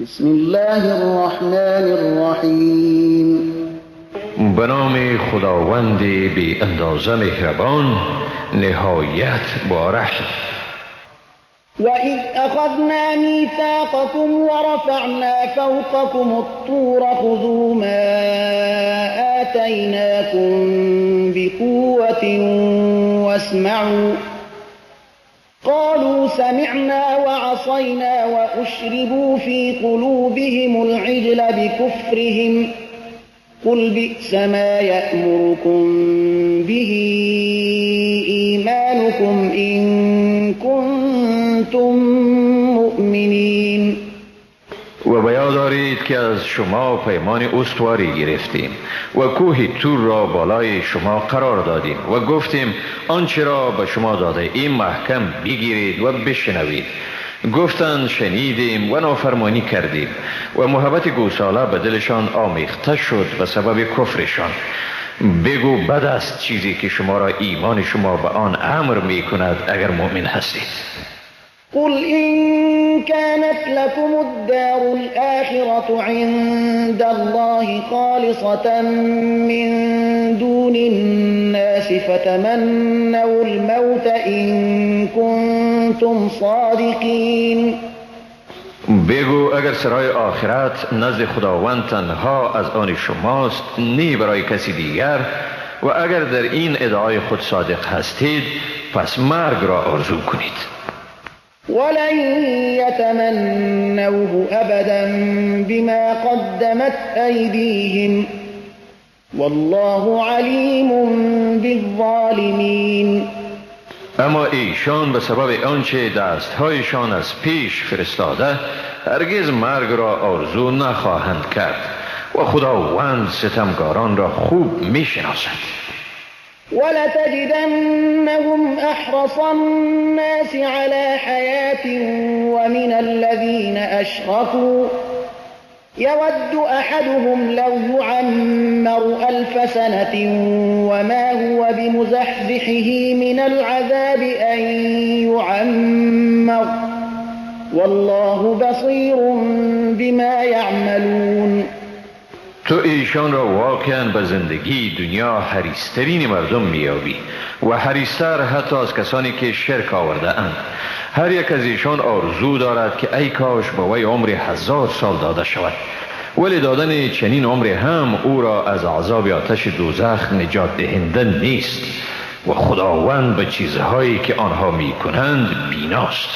بسم الله الرحمن الرحیم. به نام خداوند بی اندازه مهربان، نهایت با رحم. وَإِذْ أَخَذْنَا مِيثَاقَكُمْ وَرَفَعْنَا فَوْقَكُمُ الطُّورَ خُذُوا مَا آتَيْنَاكُمْ بِقُوَّةٍ وَاسْمَعُوا قَالُوا سَمِعْنَا وَعَصَيْنَا وَأُشْرِبُوا فِي قُلُوبِهِمُ الْعِجْلَ بِكُفْرِهِمْ قُلْ بِئْسَ مَا يَأْمُرُكُمْ بِهِ إِيمَانُكُمْ إِن كُنتُم مؤمنین. و به یاد دارید که از شما پیمان استواری گرفتیم و کوه تور را بالای شما قرار دادیم و گفتیم آنچه را به شما داده ایم محکم بگیرید و بشنوید. گفتند شنیدیم و نافرمانی کردیم و محبت گوساله به دلشان آمیخته شد به سبب کفرشان. بگو بد است چیزی که شما را ایمان شما به آن امر می کند اگر مؤمن هستید. قل إن كانت لكم الدار الآخرة عند الله خالصة من دون الناس فتمنوا الموت إن كنتم صادقين. بگو اگر سرای آخرت نزد خداوند تنها از آن شماست، نه برای کسی دیگر، و اگر در این ادعای خود صادق هستید پس مرگ را آرزو کنید. ولن يتمنوه أبدا بما قدمت أيديهم والله عليم بالظالمين. اما ایشان به سبب آنچه دستهایشان از پیش فرستاده هرگز مرگ را آرزو نخواهند کرد و خداوند ستمگاران را خوب میشناسد. ولتجدنهم أحرص الناس على حياة ومن الذين أشركوا يود أحدهم لو يعمر 1000 سنة وما هو بمزحزحه من العذاب أن يعمر والله بصير بما يعملون. تو ایشان را واقعا به زندگی دنیا حریصترین مردم میابی و حریصتر حتی از کسانی که شرک آورده اند. هر یک از ایشان آرزو دارد که ای کاش با وی عمر 1000 سال داده شود، ولی دادن چنین عمر هم او را از عذاب آتش دوزخ نجات دهنده نیست و خداوند به چیزهایی که آنها میکنند بیناست.